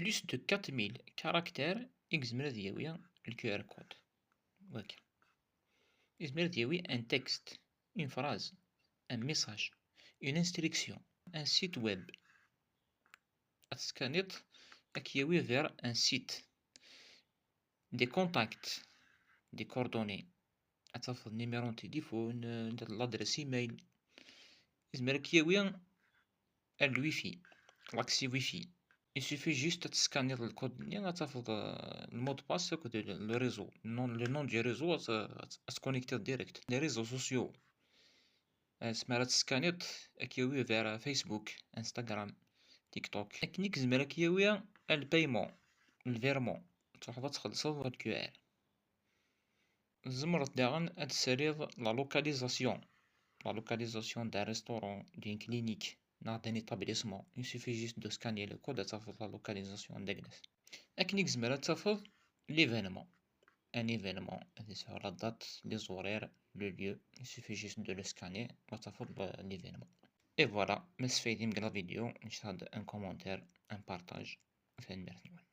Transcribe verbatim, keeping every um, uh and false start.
Plus de quatre mille caractères i yezmer ad yawi le Q R code. Waki. Yezmer ad yawi un texte, une phrase, un message, une instruction, un site web. Ad teskaniḍ, ad k-yawi vers un site, des contacts, des coordonnées. Ad tafeḍ numéro n téléphone, euh, l'adresse email. Yezmer ad k-yawi ar le wifi, l'accès wifi. Il suffit juste ad teskaniḍ le code-nni, ad tafeḍ, euh, le mot de passe akked le, le réseau, le nom, le nom du réseau, ad, ad, ad tconnectiḍ direct. Les réseaux sociaux. Euh, tezmer ad teskaniḍ, ad k-yawi vers Facebook, Instagram, TikTok. Akken i yezmer ad k-yawi ar le paiement, le virement. Truḥeḍ ad txellṣeḍ ɣer le Q R. Tzemreḍ daɣen ad tessaliḍ la localisation. La localisation d'un restaurant, d'une clinique, neɣ d'un établissement. Il suffit juste de scanner le code, ad tafeḍ la localisation anda yella. Akken i yezmer ad tafeḍ l'événement. Un événement, ad yesɛu la date, les horaires, le lieu. Il suffit juste de le scanner, ad tafeḍ, euh, l'événement. Et voilà, ma tesfaydim deg la vidéo, nctad un commentaire, un partage. Tanemmirt-nwen.